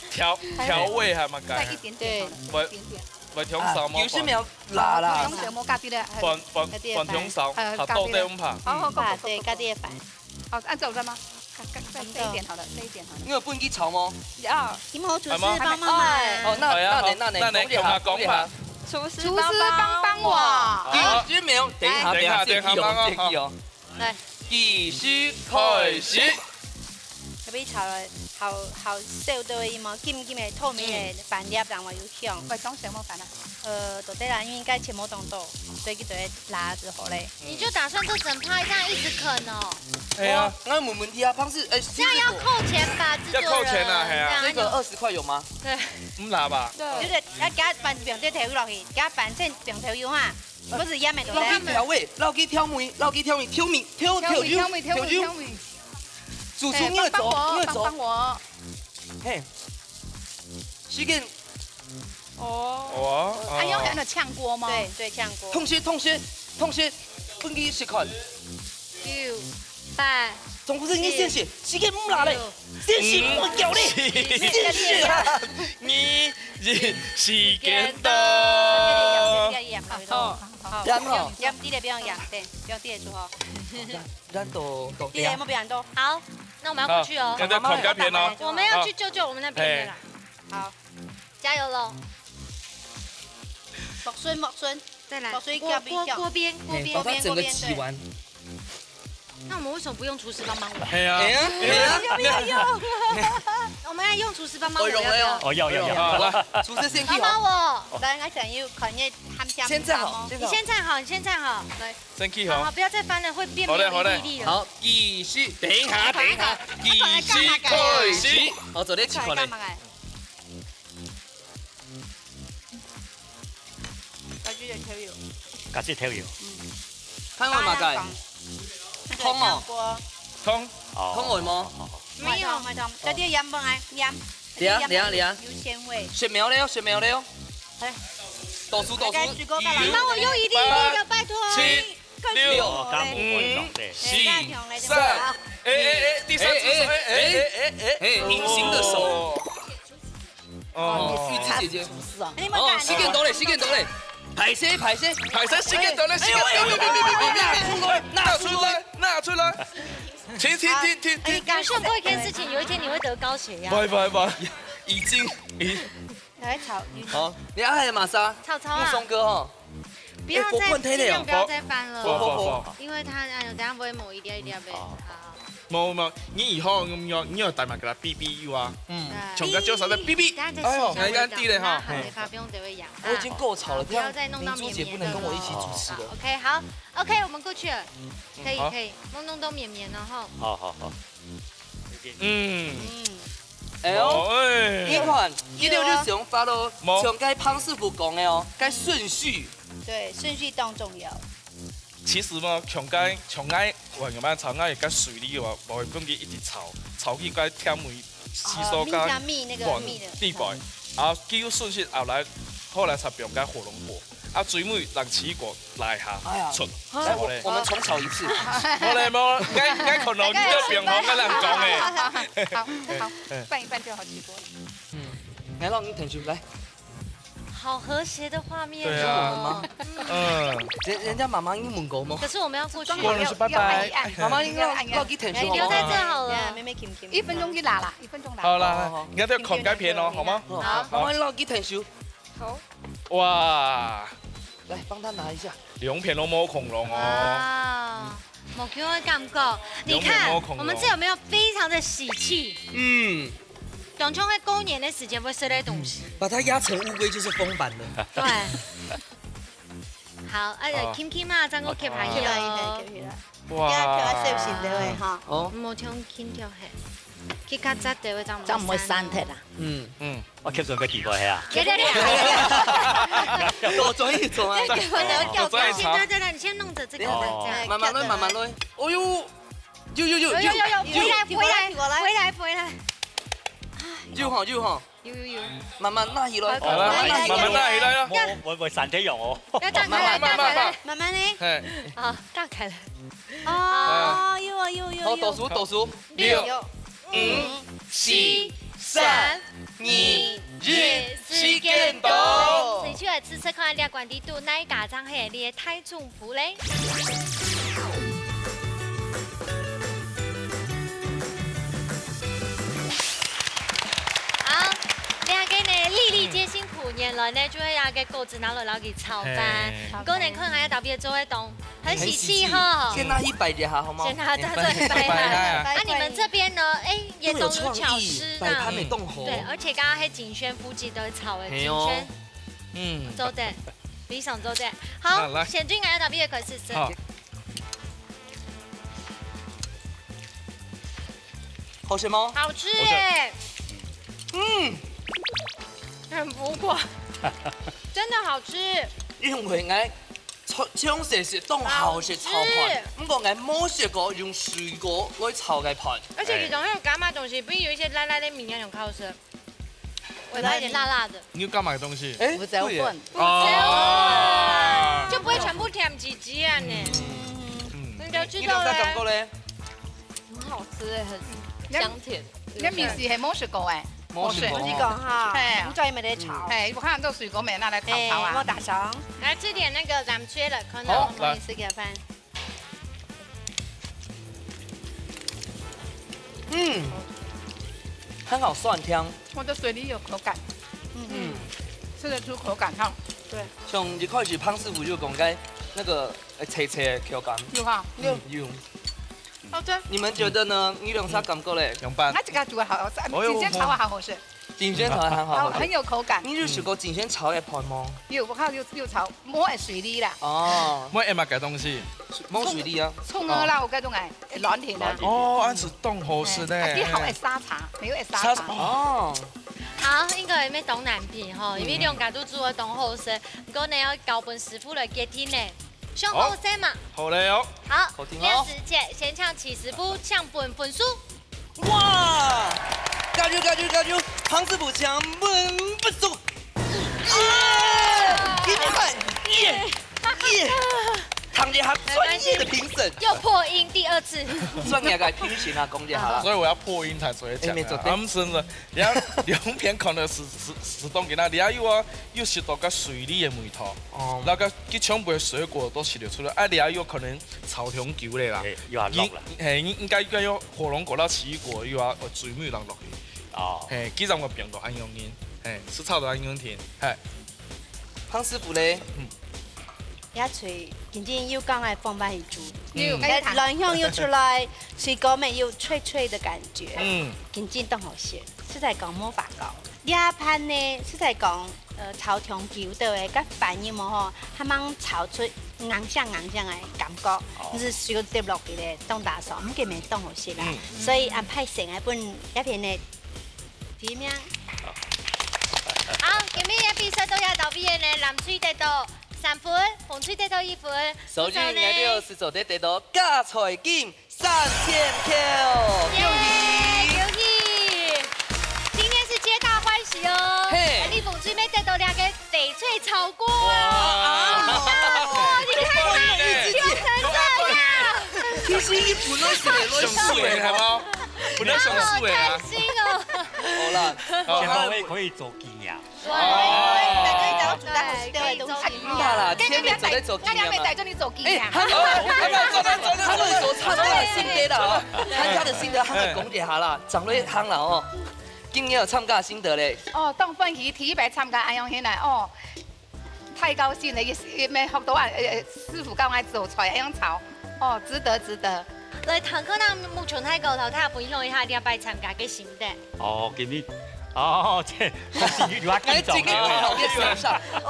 调调味还蛮该。再一点点好了，对，一点点。我我调少吗？有些没有辣啦。放小莫加滴嘞，放放放调少，呃，它到底唔怕。好好，好好，对，加点饭。好，按照我的吗？再再一点好了，再一点好了。你有不能去炒吗？要。你们有厨师帮忙吗？哦，那那你那你那你讲啊讲啊。厨师厨师帮帮我。有些没有，等一下等一下等一下，等一下哦。 来，继续开始。特别炒了，好好烧到一毛金金的透明的饭粒，然后又香。喂，当时有冇饭啊？呃，都对啦，因为应该全部冻到，所以就对辣子好嘞。你就打算这整趴这样一直啃哦？哎呀，那我们问题啊，方式哎，这样要扣钱吧，制作人。要扣钱啊，哎呀，这个二十块有吗？对，唔辣吧？对，就是要给他反正放这调味落去，给他反正放调味哈。 不是，也没落去调味，落去调味，落去调味，调味，调调酒，调味，调味，调味。主厨，你个走，你个走。帮帮我。嘿，时间。哦。哦，哎，要还要炝锅吗？对对，炝锅。同学，同学，同学，分你试看。九、八、总不是你先写，时间唔拿嘞。 真是不要脸，真是啊！你是时间到。好，好，好，不要，不要，不要，不要，对，不要，对，说好。咱都都对啊。好，那我们要过去哦。好，要再看该片哦。我们要去救救我们那边的啦。好，加油喽！木孙，木孙，再来，木孙，过边，过边，过边，把它整个过边，对。 那我们为什么不用厨师帮帮我？哎呀，哎呀，哎呀，要不要用？我们要用厨师帮帮我，要不要？哦，要要要。好，来，厨师先去好。帮帮我，来，我想要看你喊先站好，先站好。你先站好，你先站好，来。生气吼。好，好，不要再翻了，会变没有一粒粒了。好嘞，好嘞。好，计时，等一下，等一下，计时开始。好，做得去看嘞。干嘛？家己个调油。家己调油。嗯。看我嘛个。通哦。通。哦。通我吗？没有，没有，家己盐放啊，盐。等下，等下，等下。有鲜味。雪苗了，雪苗了。哎。倒数，倒数。你帮我用一粒一粒的，拜托。七、六、五、四、三、二、一，第三只手，哎，哎，哎，哎，哎，哎，隐形的手。哦，玉芝姐姐。哦，时间到嘞，时间到嘞。歹势，歹势。歹势，时间到嘞，时间到嘞。拿出来，拿出来。停，停，停，停，停。你敢想过一件事情，有一天你会得高血压？不会，不会，不会。已经，已。来炒，好，你爱马莎，炒炒啊。木松哥哈。不要再，哎，我问他了。尽量不要再翻了。不，不，不。因为它，哎呦，等下不会某一粒一粒的。好，好。 無無，你以後你要你要帶埋佢啦，B B U啊，嗯，全家就少在 B B，哎呦，你看地嘞哈，還沒發，不用得會癢。我已經夠吵了，不要再弄到綿綿的了。這樣明珠姐不能跟我一起主持了。好，OK，好，OK，我們過去了，可以可以，莫弄到綿綿了哈。好好好，嗯，哎呦，你看，一六六使用法咯，像該潘師傅講的哦，該順序，對，順序當重要。 其實嘛，像該像𠊎，我原本炒𠊎个水梨个話，我會分佢一直炒，炒佢該甜味吸收該蜜，蜜那個蜜的地方，然後佢又順勢後來，後來才放該火龍果，啊，最尾讓奇異果來下，哎呀，出，哎，我我們重炒一次。無咧無，該該可能你就變紅，該人講誒。好，好，拌一拌就好，奇異果。嗯，來，讓你甜秀來。 好和諧的畫面哦。對啊，嗯，人人家媽媽已經問過嗎？可是我們要過去。過了是拜拜。媽媽應該要要給甜秀好不好？哎，留在這好了。妹妹，一分鐘去拿啦，一分鐘拿。好啦，好好好，你要再看該片哦，好嗎？好，媽媽要給甜秀。好。哇，來幫他拿一下。兩片都無恐龍哦。哇。 無共樣个感覺。你看，我們這有沒有非常的喜氣？嗯。當像在過年的時間會食的東西。把它壓成烏龜就是封板了。對。好，哎，輕輕嘛，正過吸下去哦。哇。要調小心的喂哈。哦。莫像輕調嘿，去較早的會正毋會散忒啦。嗯嗯。 我吸準備地瓜係啊。對對對。多轉一種啊。對對對，你先弄著這個，慢慢來，慢慢來。哦喲，有有有有有有，回來回來回來回來。有哈有哈，有有有，慢慢拿起來，慢慢拿起來啊。我我我散忒樣哦。要打開來，慢慢慢慢，慢慢呢？嘿，好，打開來。哦，有啊有有有。好，倒數倒數，六。 五、四、三、二、一，時間到。先出來試試看，這關底肚哪一家正係你个大丈夫咧？好，這個呢，粒粒皆辛苦，原來呢，就係這個果子拿來摎佢炒飯。毋過呢，看下這特別做得當 很喜氣吼。先拿一擺一下好嗎？先拿，再做一擺一下。啊，你們這邊呢？哎，也懂得巧思呢。擺盤也當好。對，而且剛剛還錦軒夫妻都炒了，嘿哦。錦軒，嗯，做得，非常做得。好，來，來。先進來，特別開始吃。好。好吃嗎？好吃耶！嗯，很浮誇，真的好吃。因為𠊎 從細食當好食炒飯，毋過𠊎無食過用水果來炒个飯。而且其中還有加麼東西，不是有一些辣辣的物件很好吃，我來一點辣辣的。你有加麼个東西？哎，胡椒粉。哦，就不會全部甜滋滋啊呢。嗯，你有吃到嘞？你有啥感覺嘞？很好吃哎，很香甜。 你平時係無食過誒？無食過。無食過哈，嘿。毋知有無得炒。嘿，我看到水果妹拿來炒炒啊。哎，我打爽。來吃點那個藍切了，可能好，我們也吃個飯。來。嗯，很好酸甜。我的水梨有口感，嗯，吃得出口感哈。對。像一開始潘師傅就講該那個，呃，脆脆的口感。有哈，有。嗯，有。 好吃。你們覺得呢？你兩儕感覺咧？仰般？𠊎自家煮个好，哦，有，之前炒个好好食。金萱炒得很好，好，很有口感。你有試過金萱炒个飯無？有，我看有，有炒，無个水梨啦。哦，無个麼个東西？無水梨啊。蔥啊啦，有該種哎，卵田啊。哦，恁樣當好食呢。哎，你好愛沙茶，沒有愛沙茶。沙茶。哦。好，應該也沒當難品吼，因為兩家都煮得當好食，不過呢，要交分師傅來決定呢。上好勢嘛。好嘞哦。好，好聽哦。這時間先請徐師傅請分分數。 哇！加油，加油，加油！彭師傅請分分數。耶！一百，耶！耶！唐杰他專業的評審。又破音第二次。專業个評審啊，講一下啦。所以我要破音才做得講啊。哎，沒錯，對。他們真的，你看，兩片看到是，是，是當今啊，你看又啊，又食到个水梨个味道，哦。那个佢全部的水果都食得出來，啊，你看又可能炒香菇嘞啦。哎，又要落啦。你，嘿，你應該，應該有火龍果啦、奇異果，又要，呃，水蜜桃落去。 哦。嘿，既然我變到恁樣人，嘿，係炒到恁樣甜，嘿。彭師傅咧？嗯。這菜真正有講愛放慢去煮，嗯。有，該卵香又出來，水果味又脆脆的感覺，嗯。真正當好食，實在講無法講。這盤呢，實在講，呃，炒香菇對个，該飯有無吼，還吂炒出硬香硬香个感覺，哦。你係水果跌落去咧，當打爽，毋過乜當好食啦。嗯。所以安排成个分這片呢 第一名。好，今日个比賽到這到尾呢，藍隊得到三分，紅隊得到一分。所以𠊎兜係做得得到加菜金三千塊，恭喜！耶，恭喜！今天是皆大歡喜哦。嘿。你紅隊乜得到兩個翡翠炒鍋啊！哇！哦，你看看，有成這樣。其實你本來係來想輸个，好無？ 不能想輸个啊。好開心哦。好啦，好，然後可以做紀念。哇，可以，可以，可以煮到好吃的東西。毋怕啦，今日做得做紀念嘛。今日帶，今日帶你做紀念。哎，好，好，好，做得，做得，做得做參加心得啦，哦，參加个心得，還愛講一下啦，掌櫃行啦哦，今日有參加心得咧。哦，當歡喜，第一擺參加恁樣起來哦。 太高興了，也是，也沒學到啊，呃，呃，師傅教𠊎做菜，恁樣炒，哦，值得，值得。來，聽看咱目前大哥頭，大家分享一下這擺參加个心得。哦，今日，哦，這，這是有較緊張个。哎，這個好，別想上。哦。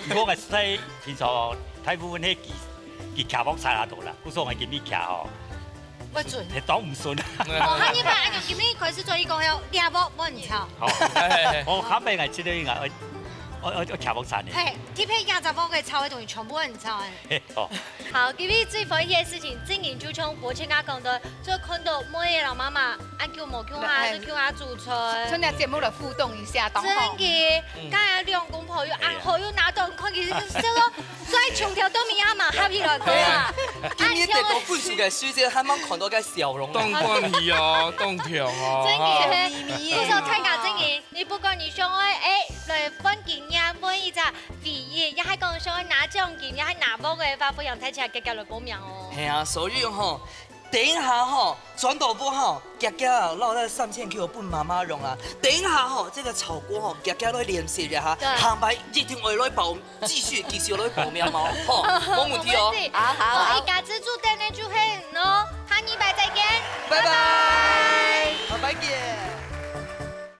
毋過𠊎實在平常哦，大部分係佢，佢徛屋差較多啦，故所𠊎今日徛吼， 會準。係當毋順。哦，下二擺恁樣，今日開始做義工，愛掠屋，無人吵。好。嘿，嘿，嘿。哦，下擺𠊎這個應該愛，愛，愛，愛徛屋產个。嘿，特別這隻屋个吵个東西全部會人吵个。嘿，哦。好，今日最歡喜个事情，正經就像伯謙哥講个，就看到妹仔摎媽媽恁久無共下，嘿。就共下煮菜。趁這節目來互動一下，當好。真个，嗯。剛才兩公婆又恁好，哎呀。又拿到，看佢就說， 所以從頭到尾也蠻合意來講啊。今日得到分數个時節，還吂看到个笑容。當歡喜哦，當暢哦。真个，哈。咪咪耶。不錯，大家真个，你不管你想愛，哎，來換經驗，換一隻回憶，也還講想愛拿獎金，也還拿屋个話，歡迎大家遽遽來報名哦。係啊，所以吼，等一下吼，轉到屋吼，遽遽落來三千塊分媽媽用啊。等一下吼，這個炒鍋吼，遽遽來練習一下，對。下擺一定會來報 繼續，繼續來報名哦，吼，無問題哦。無問題。好，好，好。好，一家之煮等呢就係哦，下二擺再見，拜拜。拜拜。